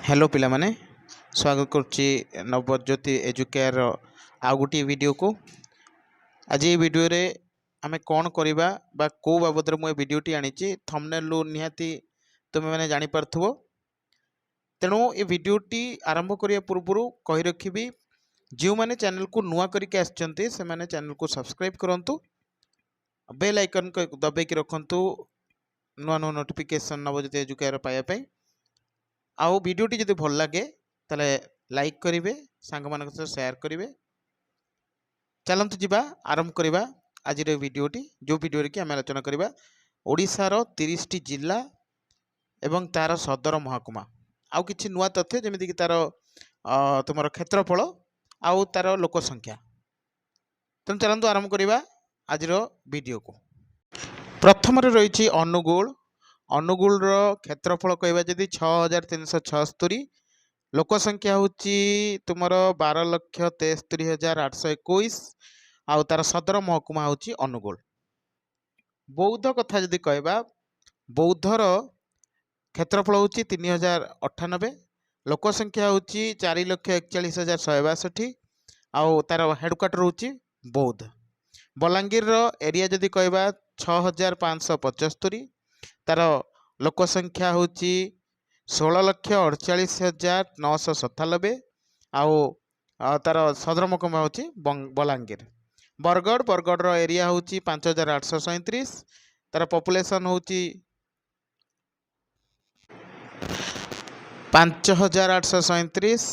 Hello ପିଲାମାନେ, ସ୍ୱାଗତ କରୁଛି ନବଜ୍ୟୋତି ଏଜୁକେୟାରର ଆଉ ଗୋଟିଏ ଭିଡ଼ିଓକୁ। ଆଜି ଏଇ ଭିଡ଼ିଓରେ ଆମେ କ'ଣ କରିବା ବା କେଉଁ ବାବଦରେ ମୁଁ ଏ ଭିଡ଼ିଓଟି ଆଣିଛି, ଥମ୍ବନେଲ୍ରୁ ନିହାତି ତୁମେମାନେ ଜାଣିପାରୁଥିବ। ତେଣୁ ଏ ଭିଡ଼ିଓଟି ଆରମ୍ଭ କରିବା ପୂର୍ବରୁ କହି ରଖିବି, ଯେଉଁମାନେ ଚ୍ୟାନେଲକୁ ନୂଆ କରିକି ଆସିଛନ୍ତି ସେମାନେ ଚ୍ୟାନେଲକୁ ସବସ୍କ୍ରାଇବ୍ କରନ୍ତୁ, ବେଲ୍ ଆଇକନ୍ ଦବାଇକି ରଖନ୍ତୁ ନୂଆ ନୂଆ ନୋଟିଫିକେସନ୍ ନବଜ୍ୟୋତି ଏଜୁକେୟାର ପାଇବା ପାଇଁ। ଆଉ ଭିଡ଼ିଓଟି ଯଦି ଭଲ ଲାଗେ ତାହେଲେ ଲାଇକ୍ କରିବେ, ସାଙ୍ଗମାନଙ୍କ ସହ ସେୟାର କରିବେ। ଚାଲନ୍ତୁ ଯିବା ଆରମ୍ଭ କରିବା ଆଜିର ଏ ଭିଡ଼ିଓଟି, ଯେଉଁ ଭିଡ଼ିଓରେ କି ଆମେ ଆଲୋଚନା କରିବା ଓଡ଼ିଶାର 30ଟି ଜିଲ୍ଲା ଏବଂ ତା'ର ସଦର ମହକୁମା, ଆଉ କିଛି ନୂଆ ତଥ୍ୟ ଯେମିତିକି ତା'ର ତୁମର କ୍ଷେତ୍ରଫଳ ଆଉ ତା'ର ଲୋକ ସଂଖ୍ୟା। ତେଣୁ ଚାଲନ୍ତୁ ଆରମ୍ଭ କରିବା ଆଜିର ଭିଡ଼ିଓକୁ। ପ୍ରଥମରେ ରହିଛି ଅନୁଗୁଳ। ଅନୁଗୁଳର କ୍ଷେତ୍ରଫଳ କହିବା ଯଦି 6376, ଲୋକ ସଂଖ୍ୟା ହେଉଛି ତୁମର 12,73,821, ଆଉ ତା'ର ସଦର ମହକୁମା ହେଉଛି ଅନୁଗୁଳ। ବୌଦ୍ଧ କଥା ଯଦି କହିବା, ବୌଦ୍ଧର କ୍ଷେତ୍ରଫଳ ହେଉଛି 3098, ଲୋକ ସଂଖ୍ୟା ହେଉଛି 4,41,162, ଆଉ ତା'ର ହେଡ଼କ୍ୱାର୍ଟର ହେଉଛି ବୌଦ୍ଧ। ବଲାଙ୍ଗୀରର ଏରିଆ ଯଦି କହିବା 6575, ତା'ର ଲୋକ ସଂଖ୍ୟା ହେଉଛି 16,48,997, ଆଉ ତା'ର ସଦର ମହକୁମା ହେଉଛି ବଲାଙ୍ଗୀର। ବରଗଡ଼, ବରଗଡ଼ର ଏରିଆ ହେଉଛି 5837, ତା'ର ପପୁଲେସନ୍ ହେଉଛି 5837,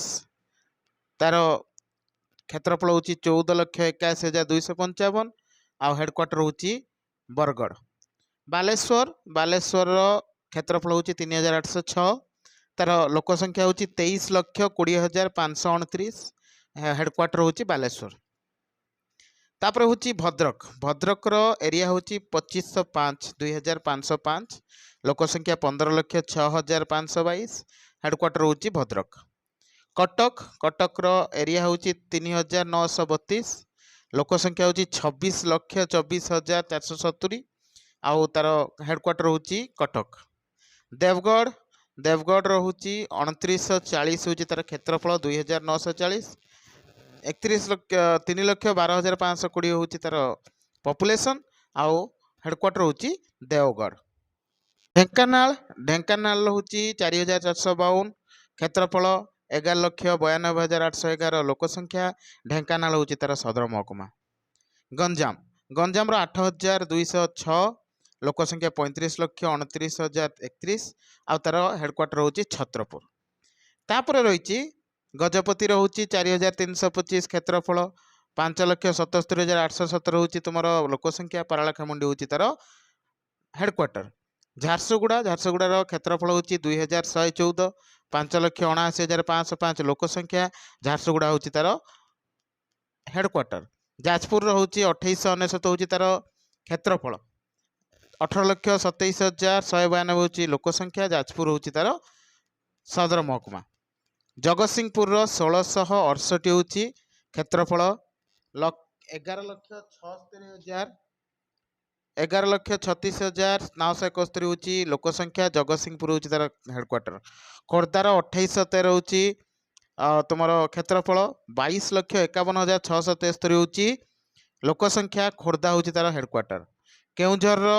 ତା'ର କ୍ଷେତ୍ରଫଳ ହେଉଛି 14,81,255, ଆଉ ହେଡ଼କ୍ୱାର୍ଟର ହେଉଛି ବରଗଡ଼। ବାଲେଶ୍ୱର, ବାଲେଶ୍ୱରର କ୍ଷେତ୍ରଫଳ ହେଉଛି 3806, ତା'ର ଲୋକ ସଂଖ୍ୟା ହେଉଛି 23,20,529, ହେଡ଼କ୍ୱାର୍ଟର ହେଉଛି ବାଲେଶ୍ୱର। ତାପରେ ହେଉଛି ଭଦ୍ରକ। ଭଦ୍ରକର ଏରିଆ ହେଉଛି 2505, 2505, ଲୋକ ସଂଖ୍ୟା 15,06,522, ହେଡ଼କ୍ୱାର୍ଟର ହେଉଛି ଭଦ୍ରକ। କଟକ, କଟକର ଏରିଆ ହେଉଛି 3932, ଲୋକ ସଂଖ୍ୟା ହେଉଛି 26,24,470, ଆଉ ତା'ର ହେଡ଼କ୍ୱାର୍ଟର ହେଉଛି କଟକ। ଦେବଗଡ଼, ଦେବଗଡ଼ର ହେଉଛି 2940 ହେଉଛି ତା'ର କ୍ଷେତ୍ରଫଳ, 2940, 31 ଲକ୍ଷ 3,12,520 ହେଉଛି ତା'ର ପପୁଲେସନ୍, ଆଉ ହେଡ଼କ୍ୱାର୍ଟର ହେଉଛି ଦେଓଗଡ଼। ଢେଙ୍କାନାଳ, ଢେଙ୍କାନାଳର ହେଉଛି 4452, କ୍ଷେତ୍ରଫଳ 11,92,811 ଲୋକ ସଂଖ୍ୟା, ଢେଙ୍କାନାଳ ହେଉଛି ତା'ର ସଦର ମହକୁମା। ଗଞ୍ଜାମ, ଗଞ୍ଜାମର 8206, ଲୋକ ସଂଖ୍ୟା 35,29,031, ଆଉ ତା'ର ହେଡ଼କ୍ୱାର୍ଟର ହେଉଛି ଛତ୍ରପୁର। ତାପରେ ରହିଛି ଗଜପତିର ହେଉଛି 4325 କ୍ଷେତ୍ରଫଳ, 5,77,817 ହେଉଛି ତୁମର ଲୋକ ସଂଖ୍ୟା, ପାରଳାଖେମୁଣ୍ଡି ହେଉଛି ତା'ର ହେଡ଼କ୍ୱାର୍ଟର। ଝାରସୁଗୁଡ଼ା, ଝାରସୁଗୁଡ଼ାର କ୍ଷେତ୍ରଫଳ ହେଉଛି 2114, 5,79,505 ଲୋକ ସଂଖ୍ୟା, ଝାରସୁଗୁଡ଼ା ହେଉଛି ତା'ର ହେଡ଼କ୍ୱାର୍ଟର। ଯାଜପୁରର ହେଉଛି 2899 ହେଉଛି ତା'ର କ୍ଷେତ୍ରଫଳ, 18,27,192 ହେଉଛି ଲୋକ ସଂଖ୍ୟା, ଯାଜପୁର ହେଉଛି ତା'ର ସଦର ମହକୁମା। ଜଗତସିଂହପୁରର 1668 ହେଉଛି କ୍ଷେତ୍ରଫଳ, 11,76,000, 11,36,971 ହେଉଛି ଲୋକ ସଂଖ୍ୟା, ଜଗତସିଂହପୁର ହେଉଛି ତା'ର ହେଡ଼କ୍ୱାର୍ଟର। ଖୋର୍ଦ୍ଧାର 2813 ହେଉଛି ତୁମର କ୍ଷେତ୍ରଫଳ, 22,51,673 ହେଉଛି ଲୋକ ସଂଖ୍ୟା, ଖୋର୍ଦ୍ଧା ହେଉଛି ତା'ର ହେଡ଼କ୍ୱାର୍ଟର। କେଉଁଝରର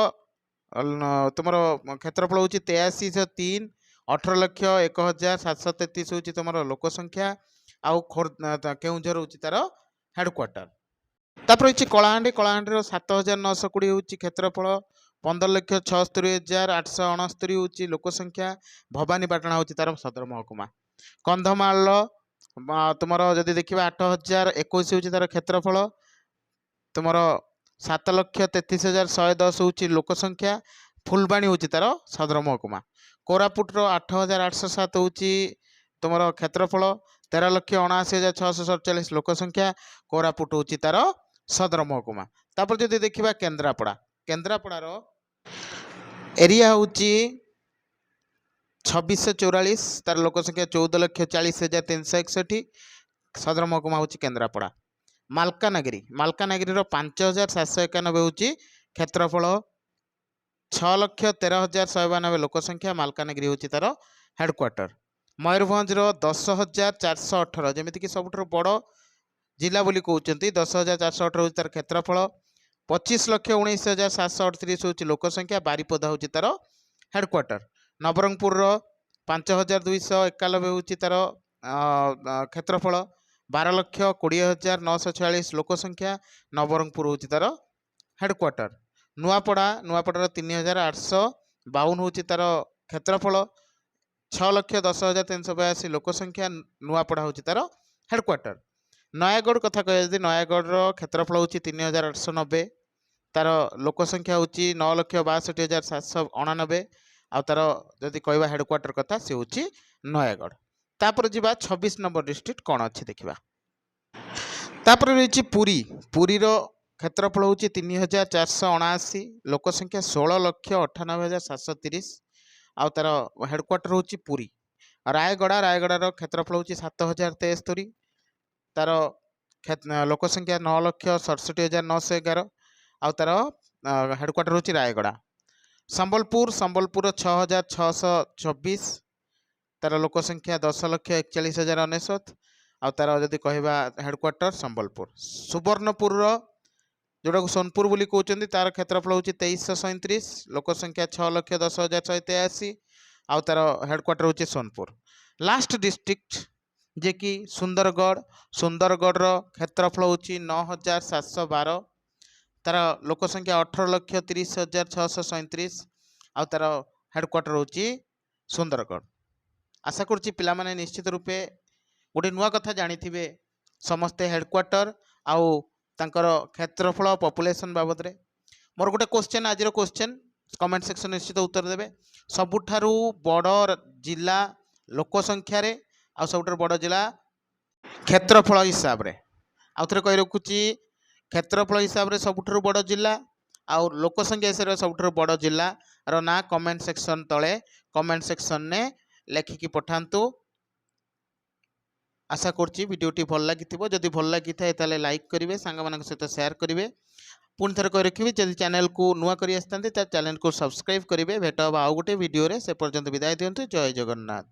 ତୁମର କ୍ଷେତ୍ରଫଳ ହେଉଛି 8303, 18,01,733 ହେଉଛି ତୁମର ଲୋକ ସଂଖ୍ୟା, ଆଉ କେଉଁଝର ହେଉଛି ତା'ର ହେଡ଼କ୍ୱାର୍ଟର। ତାପରେ ହେଉଛି କଳାହାଣ୍ଡି, କଳାହାଣ୍ଡିର 7920 ହେଉଛି କ୍ଷେତ୍ରଫଳ, 15,76,869 ହେଉଛି ଲୋକ ସଂଖ୍ୟା, ଭବାନୀପାଟଣା ହେଉଛି ତା'ର ସଦର ମହକୁମା। କନ୍ଧମାଳର ତୁମର ଯଦି ଦେଖିବା 8021 ହେଉଛି ତା'ର କ୍ଷେତ୍ରଫଳ, ତୁମର 7,33,110 ହେଉଛି ଲୋକ ସଂଖ୍ୟା, ଫୁଲବାଣୀ ହେଉଛି ତା'ର ସଦର ମହକୁମା। କୋରାପୁଟର 8807 ହେଉଛି ତୁମର କ୍ଷେତ୍ରଫଳ, 13,79,647 ଲୋକ ସଂଖ୍ୟା, କୋରାପୁଟ ହେଉଛି ତା'ର ସଦର ମହକୁମା। ତାପରେ ଯଦି ଦେଖିବା କେନ୍ଦ୍ରାପଡ଼ା, କେନ୍ଦ୍ରାପଡ଼ାର ଏରିଆ ହେଉଛି 2644, ତା'ର ଲୋକ ସଂଖ୍ୟା 14,40,361, ସଦର ମହକୁମା ହେଉଛି କେନ୍ଦ୍ରାପଡ଼ା। ମାଲକାନଗିରି, ମାଲକାନଗିରିର 5791 ହେଉଛି କ୍ଷେତ୍ରଫଳ, 6,13,192 ଲୋକ ସଂଖ୍ୟା, ମାଲକାନଗିରି ହେଉଛି ତା'ର ହେଡ଼କ୍ୱାର୍ଟର। ମୟୂରଭଞ୍ଜର 10,418, ଯେମିତିକି ସବୁଠାରୁ ବଡ଼ ଜିଲ୍ଲା ବୋଲି କହୁଛନ୍ତି। 10,418 ହେଉଛି ତାର କ୍ଷେତ୍ରଫଳ। 25,19,738 ହେଉଛି ଲୋକ ସଂଖ୍ୟା। ବାରିପଦା ହେଉଛି ତାର ହେଡ଼କ୍ୱାର୍ଟର। ନବରଙ୍ଗପୁରର 5291 ହେଉଛି ତାର କ୍ଷେତ୍ରଫଳ। 12,20,946 ଲୋକ ସଂଖ୍ୟା। ନବରଙ୍ଗପୁର ହେଉଛି ତାର ହେଡ଼କ୍ୱାର୍ଟର। ନୂଆପଡ଼ା, ନୂଆପଡ଼ାର 3852 ହେଉଛି ତାର କ୍ଷେତ୍ରଫଳ। 6,10,382 ଲୋକ ସଂଖ୍ୟା। ନୂଆପଡ଼ା ହେଉଛି ତାର ହେଡ଼କ୍ୱାର୍ଟର। ନୟାଗଡ଼ କଥା କହିବା ଯଦି, ନୟାଗଡ଼ର କ୍ଷେତ୍ରଫଳ ହେଉଛି 3890, ତାର ଲୋକ ସଂଖ୍ୟା ହେଉଛି 9,62,789। ଆଉ ତାର ଯଦି କହିବା ହେଡ଼କ୍ୱାର୍ଟର କଥା, ସେ ହେଉଛି ନୟାଗଡ଼। ତାପରେ ଯିବା 26 ନମ୍ବର ଡିଷ୍ଟ୍ରିକ୍ଟ କ'ଣ ଅଛି ଦେଖିବା। ତାପରେ ରହିଛି ପୁରୀ। ପୁରୀର କ୍ଷେତ୍ରଫଳ ହେଉଛି 3479, ଲୋକ ସଂଖ୍ୟା 16,98,730, ଆଉ ତାର ହେଡ଼କ୍ୱାର୍ଟର ହେଉଛି ପୁରୀ। ରାୟଗଡ଼ା, ରାୟଗଡ଼ାର କ୍ଷେତ୍ରଫଳ ହେଉଛି 7073, ତାର ଲୋକ ସଂଖ୍ୟା 9,67,911, ଆଉ ତାର ହେଡ଼କ୍ୱାର୍ଟର ହେଉଛି ରାୟଗଡ଼ା। ସମ୍ବଲପୁର, ସମ୍ବଲପୁରର 6624, ତାର ଲୋକ ସଂଖ୍ୟା 10,41,099, ଆଉ ତାର ଯଦି କହିବା ହେଡ଼କ୍ୱାର୍ଟର ସମ୍ବଲପୁର। ସୁବର୍ଣ୍ଣପୁରର, ଯେଉଁଟାକୁ ସୋନପୁର ବୋଲି କହୁଛନ୍ତି, ତାର କ୍ଷେତ୍ରଫଳ ହେଉଛି 2337, ଲୋକ ସଂଖ୍ୟା 6,10,183, ଆଉ ତାର ହେଡ଼କ୍ୱାର୍ଟର ହେଉଛି ସୋନପୁର। ଲାଷ୍ଟ ଡିଷ୍ଟ୍ରିକ୍ଟ ଯିଏକି ସୁନ୍ଦରଗଡ଼। ସୁନ୍ଦରଗଡ଼ର କ୍ଷେତ୍ରଫଳ ହେଉଛି 9712, ତାର ଲୋକ ସଂଖ୍ୟା 18,30,637, ଆଉ ତାର ହେଡ଼କ୍ୱାର୍ଟର ହେଉଛି ସୁନ୍ଦରଗଡ଼। ଆଶା କରୁଛି ପିଲାମାନେ ନିଶ୍ଚିତ ରୂପେ ଗୋଟେ ନୂଆ କଥା ଜାଣିଥିବେ ସମସ୍ତେ, ହେଡ଼କ୍ୱାର୍ଟର ଆଉ ତାଙ୍କର କ୍ଷେତ୍ରଫଳ, ପପୁଲେସନ୍ ବାବଦରେ। ମୋର ଗୋଟେ କ୍ୱେଶ୍ଚନ୍, ଆଜିର କ୍ୱେଶ୍ଚନ୍, କମେଣ୍ଟ ସେକ୍ସନ୍ ନିଶ୍ଚିତ ଉତ୍ତର ଦେବେ। ସବୁଠାରୁ ବଡ଼ ଜିଲ୍ଲା ଲୋକ ସଂଖ୍ୟାରେ ଆଉ ସବୁଠାରୁ ବଡ଼ ଜିଲ୍ଲା କ୍ଷେତ୍ରଫଳ ହିସାବରେ। ଆଉ ଥରେ କହି ରଖୁଛି, କ୍ଷେତ୍ରଫଳ ହିସାବରେ ସବୁଠାରୁ ବଡ଼ ଜିଲ୍ଲା ଆଉ ଲୋକ ସଂଖ୍ୟା ହିସାବରେ ସବୁଠାରୁ ବଡ଼ ଜିଲ୍ଲାର ନାଁ କମେଣ୍ଟ ସେକ୍ସନ୍ ତଳେ କମେଣ୍ଟ ସେକ୍ସନରେ ଲେଖିକି ପଠାନ୍ତୁ। ଆଶା କରୁଛି ଭିଡ଼ିଓଟି ଭଲ ଲାଗିଥିବ। ଯଦି ଭଲ ଲାଗିଥାଏ, ତାହେଲେ ଲାଇକ୍ କରିବେ, ସାଙ୍ଗମାନଙ୍କ ସହିତ ସେୟାର କରିବେ। ପୁଣି ଥରେ କହି ରଖିବି, ଯଦି ଚ୍ୟାନେଲକୁ ନୂଆ କରି ଆସିଥାନ୍ତି, ତା ଚ୍ୟାନେଲକୁ ସବସ୍କ୍ରାଇବ୍ କରିବେ। ଭେଟ ହେବ ଆଉ ଗୋଟେ ଭିଡ଼ିଓରେ, ସେ ପର୍ଯ୍ୟନ୍ତ ବିଦାୟ ଦିଅନ୍ତୁ। ଜୟ ଜଗନ୍ନାଥ।